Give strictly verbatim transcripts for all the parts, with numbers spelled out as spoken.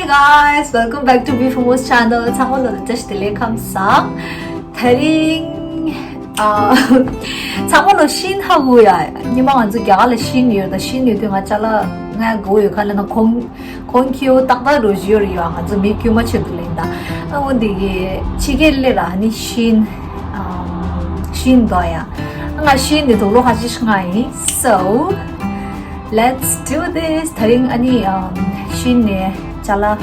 Guys, welcome back to B for Mo's channel. ཚང་མ་ལ་བཀྲ་ཤིས་བདེ་ལེགས། ཁམས་བཟང་། དེ་རིང་ཨ། ཚང་མ་ལ་ཤིན་ཧ་གོ་ཡ། ཉི་མ་ང་ཚོ་རྒྱ་གར་ལ་ཤིན་ཡོད་ད། ཤིན་ཡོད་དུས་ང་ཅ་ལག་ང་གོ་ཡོད་ག་ལ་ན་གོང་གོང་ཁྱེའུ་ཏག་ཏག་རུ་བཞི་ཡོད་རེད་ཡ། ང་ཚོ་མི་དཀྱུས་མ་ཆེད་དུ་ལེན་ད། ཨ་འོ་འདི་གི་ཕྱི་རྒྱལ་ལས་ལ་ནི་ཤིན་ཨ་ཤིན་དོ་ཡ། ང་ཤིན་ནི་དུག་ལོག་ཧ་ཅི་ཤི་ང་ཡིན། So let's do this. དེ་རིང་ཨ་ནི་ཨམ་ཤིན་ནས་ཅ་ལག་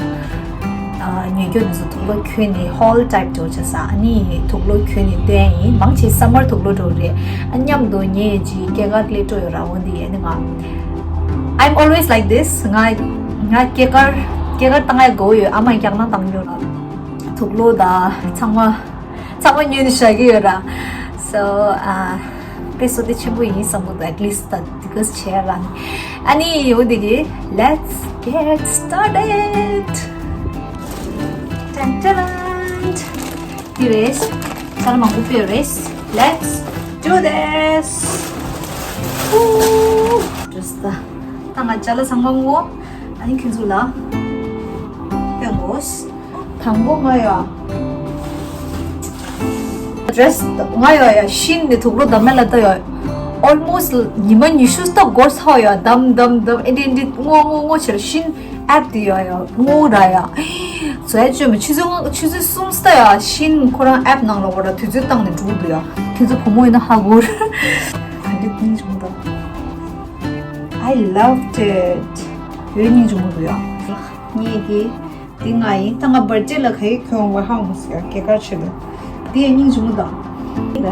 ཨ་ཉོས་རྒྱུ་འདི་ཚོ་དུག་ལོག་གྱོན་ནས་ཧོལ་ཊའིབ་འདྲ་བོ་བྱས། ཨ་ནི་དུག་ལོག་གྱོན་ནས་བསྡད་ཡིན། མང་ཆེ་སམ་མར་དུག་ལོག་འདྲ་བོ་རེད། ཨ་མཉམ་དུ་ངས་ཅིག་སྐྱེས་སྐར་སླེབས་འགྲོ་ཡོད་ར། འོ་འདི་ཡིན། ཨ་ནི་ང་I'm always like this. ང་ང་སྐྱེས་སྐར་སྐྱེས་སྐར་བཏང་ཡ་དགའ་བོ་ཡོད། ཨ་མ་ཡིས་སྐྱག་ནག་བཏང་རྒྱུ་ར། དུག་ལོག་ད་ཚང་མ་ཚང་མ་ཉོས་ནས་བཞག་གི་ཡོད་ར། So ཨ་དཔེ་བསོད་བདེ་ཆེན་པོ་ཡིན་བསམ་གི་འདུག at least ད་འདི་ག་བྱས་ར། ཨ་ནི་འོ་འདི་གི་let's get started. ཏན་ཏན། འདི་རེད། ཅ་ལག་མང་པོ་སྤྲད་རེད། Let's do this. Ooh. Just ད་ད་ང་ཅ་ལག་ཚང་མ་ངོ་། ཨ་ནི་ཁྱོད་ཚོ་ལ་སྟོན་དགོས། དང་པོ་ང་ཡ། ཌི་རེ་སི་ང་ཡ་ཡ་ཤིན་ནས་དུག་ལོག་བདམས་མེད་ལ་ད་ཡ། Almost ཉི་མ་ཉི་ཤུ་ལྟ་འགོར་ཚར་ཡ། བདམས་བདམས་བདམས་ཨེ་འདྲི་འདྲི་ངོ་ངོ་ངོ་བྱས་ཤིན་ཨེབ་དེ་ཡ་ཡ་ངོ་ར་ཡ། ཟས་བཅོས་མ་ཆུ་ཚོད་ཆུ་ཚོད་གསུམ་ལྟ་ཡ་ཤིན་ཁོ་རང་ཨེབ་ནང་ལ་འོ་ར་དུས་ཚོད་བཏང་ནས་འགྲོ་འདུག་ཡ། ཁྱོད་ཚོ་བུ་མོ་ཡིན་ན་ཧ་གོ་ར། ག་འདྲ་སྙིང་རྗེ་མོ་ད། I loved it. ཡོད་སྙིང་རྗེ་མོ་འདུག་ཡ། ངས་དེ། འདི་ང་ཡིན། ད་ང་བར་ཐི་ཌེ་ལ་ག་ཡི་གྱོན་བ་ཧ་མ་སི་ཡ་སྐྱེས་སྐར་ཆེད་དུ། འདི་ཡ་སྙིང་རྗེ་མོ་དང་། འདི་ལ་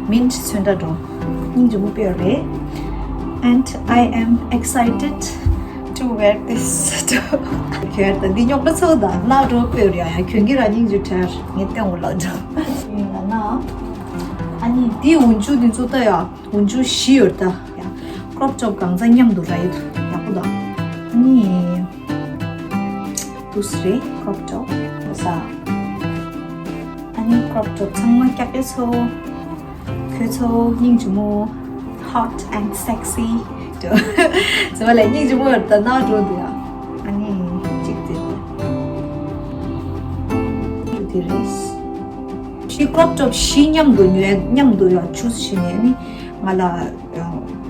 མིན་ཊི་ཚོན་ཁྲ་འགྲོ། སྙིང་རྗེ་མོ་དཔེ་རེད། And I am excited to wear this too. གྱོན་ད་འདི་རྙོག་དྲ་ཚོ་དང་ལག་འགྲོ་དཔེ་རེད་ཡ། གྱོན་གྱི་ར་སྙིང་རྗེ་དྲན། ངས་བསྟན་འོ་ལག་འགྲོ། ཡིན་ལ་ན། ཨ་ནི་འདི་འོན་ཆུ་འདི་ཚོ་ལྟ་ཡ། འོན་ཆུ་བཞི་ཡོད་ད། ཡ། ཀྲོབ་ཊོབ་གང་ཚང་མཉམ་དུ་ར་ཡོད་ཡག་པོ་དང་། ཨ་ནི། དུས་རེད་ཀྲོབ་ཊོབ་ཟ། ཨ་ནི་ཀྲོབ་ཊོབ་ཚང་མ་སྐྱག་གེ་ཚོ། ཁོས་ཚོ་སྙིང་རྗེ་མོ། Hot and sexy. ཟེར་བ་ལས་སྙིང་རྗེ་མོ་ཡོད་ད་ནག་འགྲོ་འདུག་ཡ། ཨ་ནི་གཅིག་དེ་རེད། དེ་རེད། ཕྱི་ཀྲོབ་ཊོབ་བཞི་མཉམ་དུ་ཉོས་མཉམ་དུ་ཡ་ཆུ་བཞི་ནས་ནི་ང་ལ་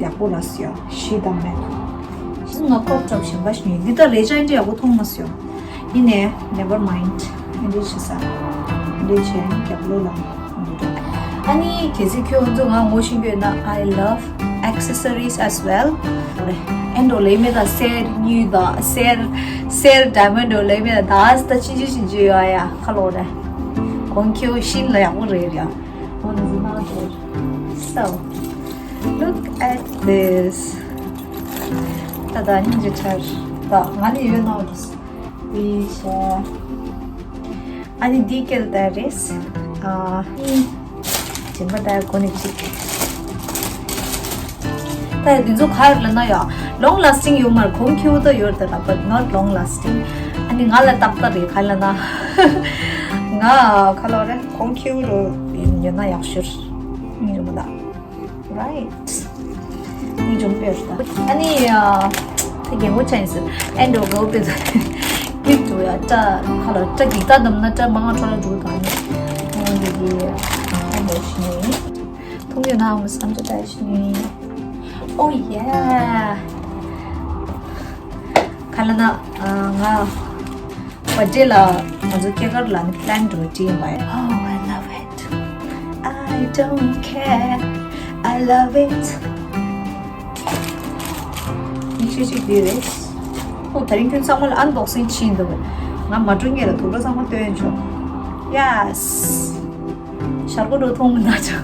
ཡག་པོ་ལ་སི་ཡ་བཞི་དང་མེད། ང་ཀྲོབ་ཊོབ་གཞན་པ་ཞིག་ཉོས། འདི་ད་རེ་ཅན་འདྲ་ཡག་པོ་མཐོང་མ་སོང་། ཡིན་ནའི་never mind. འདི་བྱེད་ས། འདི་བྱས་རྒྱབ་ལོགས་ལ་འདི་འདྲ། ཨ་ནི་གལ་སྲིད་ཁྱོད་ཚོ་ང་ངོ་ཤེས་ཀྱི་ཡོད་ན། I love accessories as well. ཨེ་འགྲོ་ལེ་མེད་ད། གསེར་དངུལ་དང་གསེར་གསེར་ཌའི་མོན་ཌི་འགྲོ་ལེ་མེད་ད། ད་ད་ཕྱིན་ཆད་ཕྱིན་ཆད་ཡོད་ཨ་ཡ་ཁ་ལོ་རེད། གོང་ཁྱེའུ་ཤིན་ལ་ཡག་པོ་རེད་ཡ། འོ་ན་ཟི་ན་འགྲོ། So look at this. ད་ད་སྙིང་རྗེ་ཆར། ད་ང་ནི་ཡོད་ནོ་རེད། འདི་བྱས། ཨ་ནི་འདི་སྐྱེལ་ད་རེད། ཨ་ནི་སྦྱིན་པ་ད་གོ་ནི་གཅིག་ད་འདི་ཚོ་ག་རེ་ལབ་ན་ཡ། Long lasting ཡོད་མ་རེད། གོང་ཁྱེའུ་ད་ཡོད་ད་ར། But not long lasting. ཨ་ནི་ང་ལ་ཏག་ཏག་རེད། ག་ལབ་ན་ང་ག་ལབ་རེད། གོང་ཁྱེའུ་རུ་ཡོད་ན་ཡག་ཤོས་ཡིན་རེད་མོ་ད། Right. ནི་ཅུང་དཔེ་རུ་ད། ཨ་ནི་ཡ། ད་རྒན་གོག་ཆ་ཡིན་ཟེར། ཨེ་འགྲོ་གོ་དཔེ་ད། ཀིབ་འགྲོ་ཡ། ཏྲ་ཁ་ལ་ཏྲ་གི་ཏ་དམ་ན་ཏྲ་མ་ང་ཁྲོ་ལ་འགྲོ་ད་ནི། ཨོ་ཡེ་ཡེ། ཨེ་འགྲོ་ཤི་ནི། མཐོང་ཡོད་ན་ཨ་མ་བསམ་ཚུལ་ད་ཤི་ནི། Oh yeah. ག་ལབ་ན་ང་བར་ཐི་ཌེ་ལ་ང་ཚོ་སྐྱེས་སྐར་ལ་ནི་པི་ལན་འགྲོ་ཅི་ཡིན་པ། Oh, I love it. I don't care. I love it. ཡིག་ཆ་ཞིག་འདི་རེད། ཨོ་དེ་རིང་ཁྱོད་ཚང་མ་ལ་ཨན་བོག་སིང་བྱེད་ཡིན་འདུག་ང་མ་འགྲོ་ངེས་ལ་དུག་ལོག་ཚང་མ་སྟོན་ཆོག Yes. ཤར་གོ་འགྲོ་མཐོང་མི་འདུག་ཅག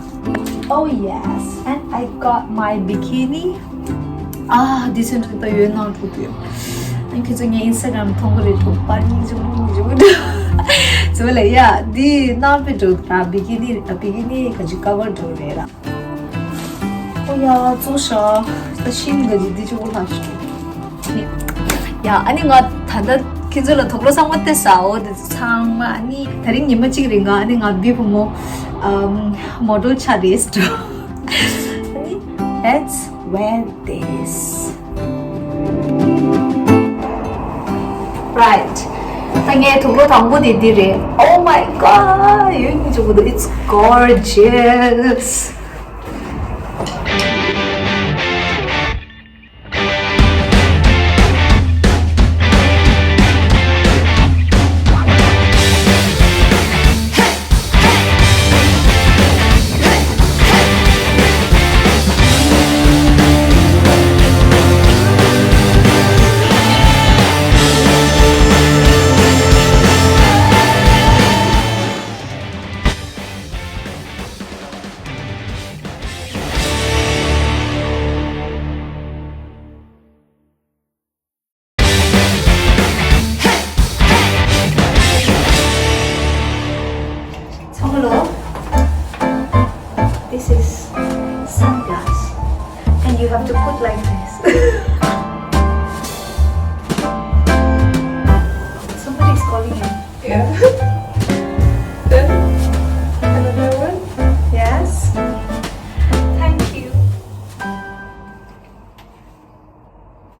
Oh yes, and I got my bikini. ཨ་འདི་ཚོ་འདི་ད་ཡོད་ནང་འགྲོ་དུས། ཨ་ཁྱེད་ཚོ་ངའི་ཨིན་སི་ཊ་གྷ་རམ་མཐོང་གི་རེད་འགྲོ། པར་སྙིང་རྗེ་མོ་སྙིང་རྗེ་མོ་འདུག་ཚོ་ལ་ཡ་འདི་ནང་པའི་འགྲོ་ད་བི་ཀི་ནི་བི་ཀི་ནི་ག་ཅི་ཀ་བར་འགྲོ་རེད་ར། ཨོ་ཡ་ཙོ་ཤ། ད་ཤིན་ག་ཅི་འདི་ཅི་བོ་ལྷག་ཤོག་ཡ་ཨ་ནི་ང་ད་ལྟ་ཁྱེད་ཚོ་ལ་དུག་ལོག་ཚང་མ་སྟེར་ས། འོ་དེ་ཚོ་ཚང་མ་ཨ་ནི་དེ་རིང་ཉི་མ་གཅིག་རིང་ང་ཨ་ནི་ང་བི་བུ་མོ་ཨམ་མོ་ཌེལ་ཆགས་རེད་འགྲོ། ཨ་ནི་let's wear this. Right. ད་ངའི་དུག་ལོག་དང་པོ་དེ་འདི་རེད། Oh my god, you need to go to, it's gorgeous. ཚང་མ་ལོ། This is sunglass and you have to put like this. Somebody is calling you. Yeah.